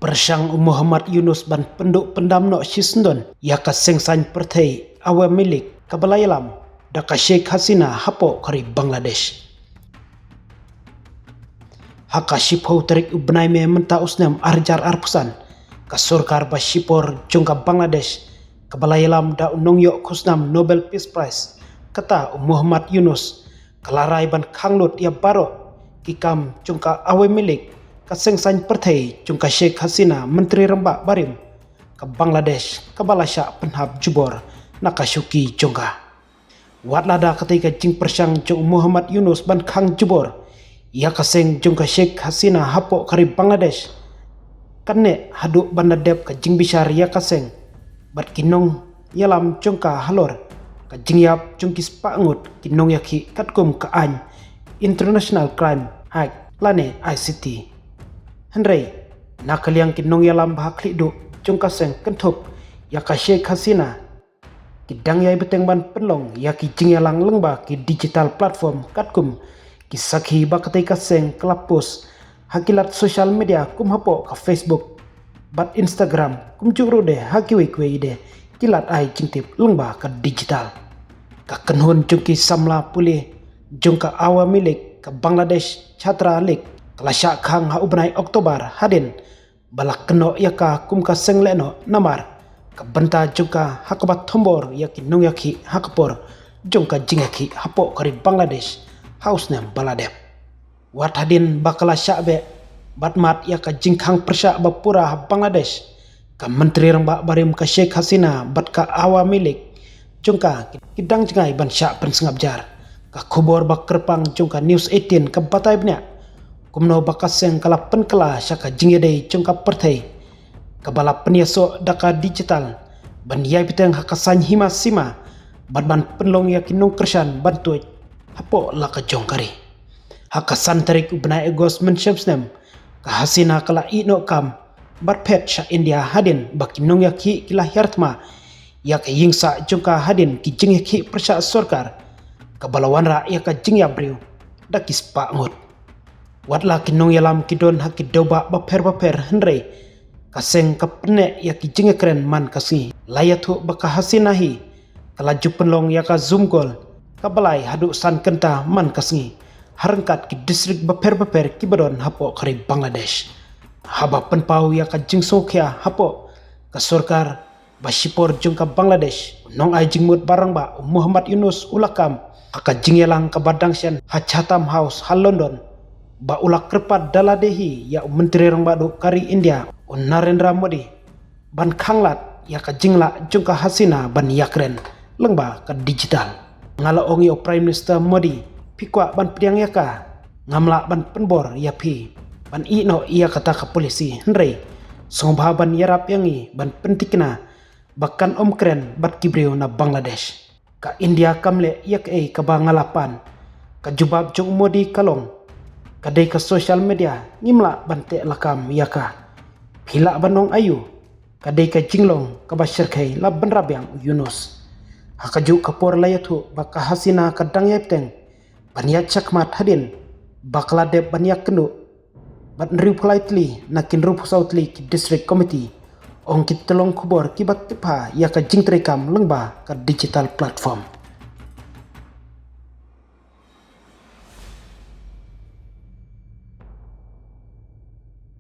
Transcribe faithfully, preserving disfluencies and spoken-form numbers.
pyrshang u Muhammad Yunus ban pynduh pyndam noh shisyndon ïa ka seng saiñ pyrthei Awami League kaba la ïalam da ka Sheikh Hasina hapoh ka ri Bangladesh. Ha ka shiphew tarik u bnai May mynta u snem ar hajar arphew san, ka sorkar ba shipor jong ka Bangladesh kaba la ïalam da u nongïoh khusnam Nobel Peace Prize, kata u Muhammad Yunus, ka la rai ban khang lut ïa baroh ki kam jong ka Awami League, ka seng saiñ pyrthei jong ka Sheikh Hasina, Myntri Rangbah barim ka Bangladesh, kaba la shah pynhap jubor na ka shuki jong ka. Wat lada katei ka jingpyrshang jong u Muhammad Yunus ban khang jubor ïa ka seng jong ka Sheikh Hasina hapoh ka ri Bangladesh, kan neh haduh ban da dep ka jingbishar ïa ka seng bad ki nongïalam jong ka halor ka jingïap jong ki spah ngut ki nongïakhih katkum ka aiñ International Crime Act lane I C T. Hynrei na ka liang ki nongïalam ba ha khlieh duh jong ka seng kynthup ïa ka Sheikh Hasina, ki dang ïai bteng ban pynlong ïa ki jingïalang lyngba ki digital platform katkum ki sakhi ba katei ka seng ka la post ha ki lad social media kum hapoh ka Facebook bad Instagram, kumjuh ruh de ha kiwei kiwei de ki lad ai jingtip lyngba ka digital. Ka kynhun jong ki samla pule jong ka Awami League, ka Bangladesh Chhatra League, ka la shah khang ha u bnai October hadien ba la kynnoh ïa ka kum ka seng lehnoh namar ka bynta jong ka ha kaba thombor ïa ki nongïakhih ha ka por jong ka jingïakhih hapoh ka ri Bangladesh ha u snem ba la dep. Wat hadien ba ka la shah beh bad mad ïa ka jingkhang pyrshah ba pura ha Bangladesh, ka Myntri Rangbah barim ka Sheikh Hasina bad ka Awami League jong ka ki dang jngai ban shah pynsngap jar. Ka khubor ba kyrpang jong ka News eighteen ka batai bniah kumno ba ka seng ka la pynkylla sha ka jingïadei jong ka pyrthei kaba la pynïasoh da ka digital ban ïai bteng ha ka saiñ hima sima bad ban pynlong ïa ki nongkyrshan ban tuid hapoh la ka jong ka ri. Ha ka san tarik u bnai August mynshem snem, ka Hasina ka la ïeh noh kam bad phet sha India hadien ba ki nongïakhih ki la hiar thma ïa ka ïingsah jong ka hadien ki jingïakhih pyrshah sorkar kaba la wanrah ïa ka jingïap briew da ki spah ngut. Wat la ki nongïalam ki don ha ki dewbah bapher bapher, hynrei ka seng ka pynneh ïa ki jingïakren man ka sngi. La ïathuh ba ka Hasina hi ka la ju pynlong ïa ka Zoom call kaba lai haduh san kynta man ka sngi ha ryngkat ki distrik bapher bapher kiba don hapoh ka ri Bangladesh. Haba pynpaw ïa ka jingsngewkhia hapoh ka sorkar ba shipor jong ka Bangladesh, u nongai jingmut ba rangbah u Muhammad Yunus u la kam ha ka jingïalang kaba dang shen ha Chatham House ha London, ba u la kyrpad da lade hi ïa u Myntri Rangbah duh ka ri India u Narendra Modi ban khanglad ïa ka jinglah jong ka Hasina ban ïakren lyngba ka digital. Nga la ong ïa u Prime Minister Modi, phi kwah ban pdiang ïa ka, ngam lah ban pynbor ïa phi ban ïeh noh ïa kata ka policy, hynrei sngewbha ban ïarap ïa ngi ban pynthikna ba kan ym kren bad ki briew na Bangladesh. Ka India kam leh ïa kaei kaba nga la pan. Ka jubab jong u Modi ka long, ka dei ka social media, ngim lah ban teh lakam ïa ka. Phi lah ban ong aïu? Ka dei ka jinglong kaba shyrkhei, la bynrap biang u Yunus. Ha kajuh ka por la ïathuh ba ka Hasina ka dang ïai bteng ban ïaid shakhmat hadien ba ka la dep ban ïakynduh bad hynriewphew lai tylli na ki hynriewphew saw tylli ki district committee, ong ki tyllong khubor kiba tip ïa ka jingtreikam lyngba ka digital platform.